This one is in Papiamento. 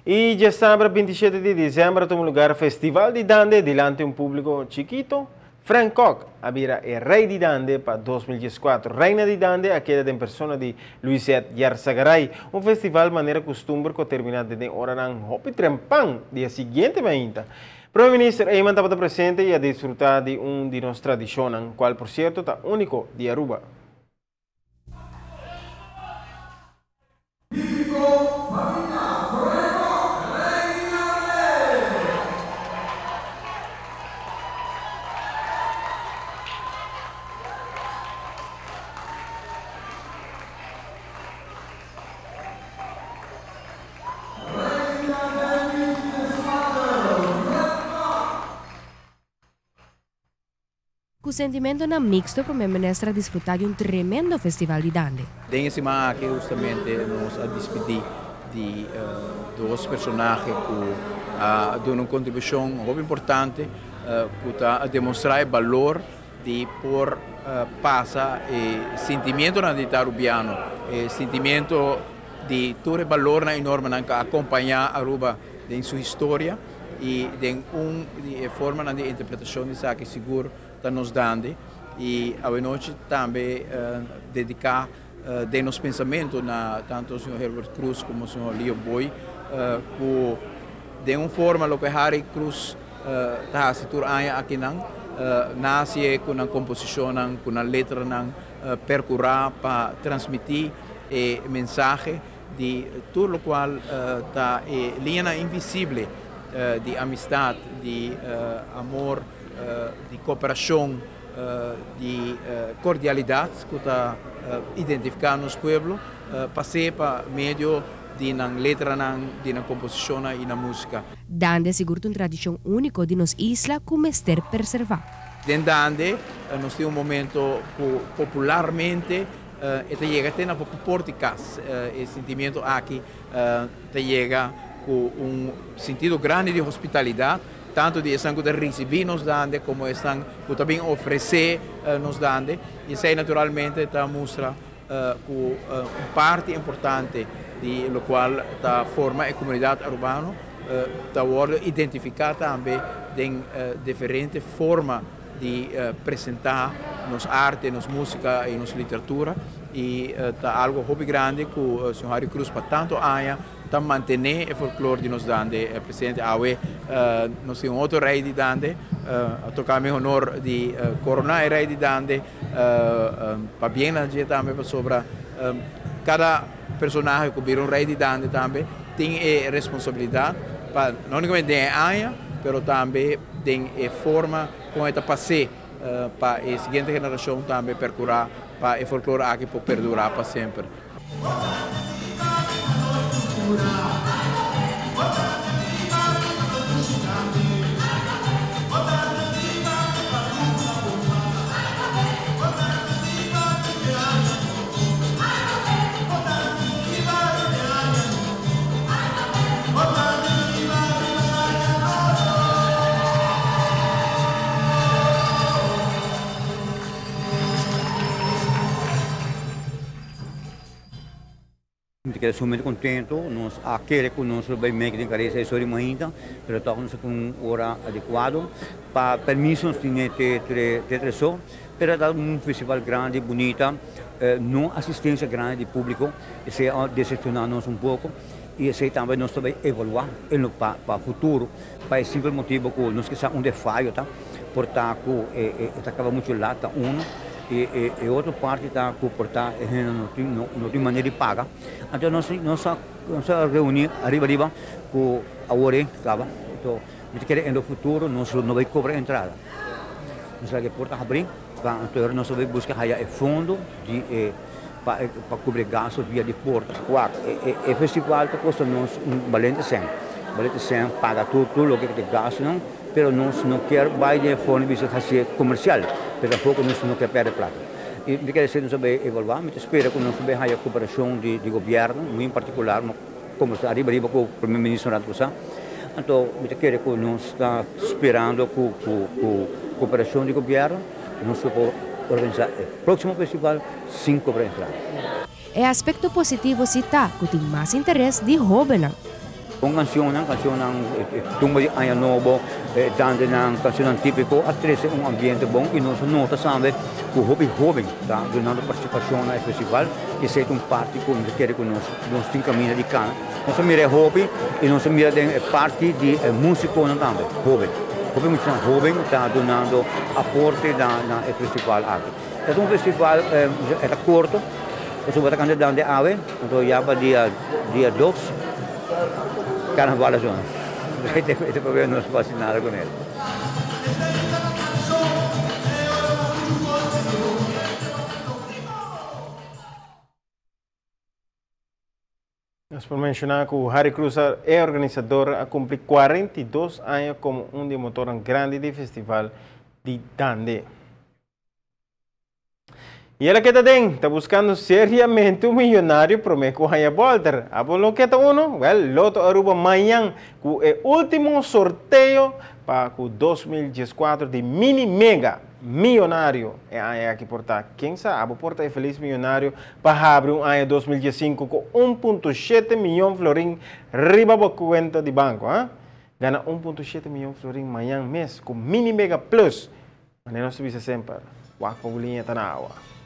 Y diasabra 27 di december a tuma lugar Festival di Dande dilanti un publico chikito. Frank Kock a bira e Rey di Dande pa 2014. Reina di Dande a keda den persona di Luisette Yarzagaray. Un festival manera custumber cu a termina den den oranan hopi trempan dia siguiente mainta. Prome Minister Eman tabata presente y a disfruta di un di nos tradicionnan, cual por cierto ta unico di Aruba. Ku sentimentonan mixto Prome Minister a disfruta di un tremendo festival di dande. Den e siman aki hustamente nos a dispidi di dos personahe ku a duna un kontribushon hopi importante ku ta demostra e balor di por pasa e sentimientonan di ta Arubiano, e sentimiento di tur e balornan i normanan ku a akompañá Aruba den su historia. I den un di e formanan di interpretashon di esaki sigur ta nos dande i awenochi tambe dediká den nos pensamentu na tantu señor Herbert Cruz komo señor Leo Boy ku den un forma loke Harry Cruz ta hasi tur aña akinan nasi ku nan komposishonnan ku nan letranan perkurá pa transmití e mensahe di tur lokual ta e liñanan invisible di amistad, di amor, di koperashon, di kordialidat ku ta identifiká nos pueblo, pas'é pa medio di nan letranan, di nan komposishonnan i nan músika. Dande sigur ta un tradishon úniko di nos isla ku mester preservá. Den Dande nos tin un momento ku popularmente E ta yega te na bo por di kas. E sentimiento aki ta yega ku un sentido grandi di hospitalidat, tantu di esnan ku ta risibí nos dande komo esnan ku ta bin ofresé nos dande. I esei naturalmente ta mustra ku un parti importante di lokual ta forma e komunidat arubano ta wòrdu identifiká tambe den diferente forma di presenta nos arte, nos musica y nos literatura y ta algo hopi grandi cu señor Harry Cruz pa tanto aña ta mantene e folklore di nos dande presente. Awe nos tin un otro rey di dande, a toca mi honor di corona e rey di dande, pabien na dje tambe pasobra cada personahe cu bira un rey di dande tambe tin e responsabilidad pa no unicamente den e aña pero tambe den e forma kon e ta pas'é pa e siguiente generashon tambe perkurá pa e folklor aki por perdurá pa semper. Mi ta keda sumamente contento, nos a kere cu nos lo bay meke den careza e sori mainta, pero toch nos a cu un ora adecuado. Pa permiso nos tin te tres so, pero ta un festival grandi, bunita. No asistencia grandi di publico, esey a decepciona nos un poco y esey tambe nos ta bay evalua en lo pa futuro pa e simpel motibo cu nos kisa unda e fayo ta, por ta cu e ta caba mucho lat ta uno y e otro parti ta cu por ta e hende no tin no tin manera di paga, anto nos nos a nos a reuni ariba ariba cu awor e caba, anto mi ta kere en lo futuro nos lo no bay cobra entrada, nos laga e porta habri. Pa anto nos a bay busca haya e fondo di e pa e pa cubri e gasto via di porta. Wak, e e festival ta costa nos un balente cen. Balente cen paga tur tur loke ta gastonan, pero nos no kier bay den e forma di bisa hacié comercial, pero tampoco nos no kier perde plata. Y mi ta kere esey nos a bay evalua, mi ta spera cu nos ta bay haya cooperacion di di gobierno, muy en particular como sta ariba ariba cu Primer Ministro rato pasa. Anto mi ta kere ku nos ta sperando ku ku ku koperashon di gobièrnu nos lo por organisá e próksimo festival sin kobra entrada. E aspekto positivo si ta ku tin mas interes di hóbennan. Bon cancionnan, cancionnan tumba di aña nobo, dandenan, cancionnan típico a trece un ambiente bon y nos a nota tambe cu hopi hoben ta dunando participacion na e festival y esey ta un parti cu nos a kere cu nos nos tin caminda di cana. Nos a mira e hopi y nos a mira den e parti di e musiconan tambe hoben. Hopi muchanan hoben ta dunando aporte na e festival aki. E ta un festival e ta corto pasobra ta canta dande awe anto ya pa dia dia dos carnaval a zona. E ta pabia nos por haci nada con el. Nos por menciona cu Harry Croes, e organisador, a cumpli 42 aña como un di e motornan grandi di Festival di Dande. Y el a keda den, ta buscando seriamente un millonario prome cu haya bolter. Abo lo keda uno? Wel, Lotto Aruba mañan cu e ultimo sorteo pa cu 2014 di Mini Mega Millonario e aña aki por ta. Ken sa, abo por ta e feliz millonario pa habri un aña 2015 cu 1.7 miyon florin riba bo cuenta di banco, ha? Gana 1.7 miyon florin mañan mes cu Mini Mega Plus. Manera nos ta bisa semper, wak pa bo liña ta na awa.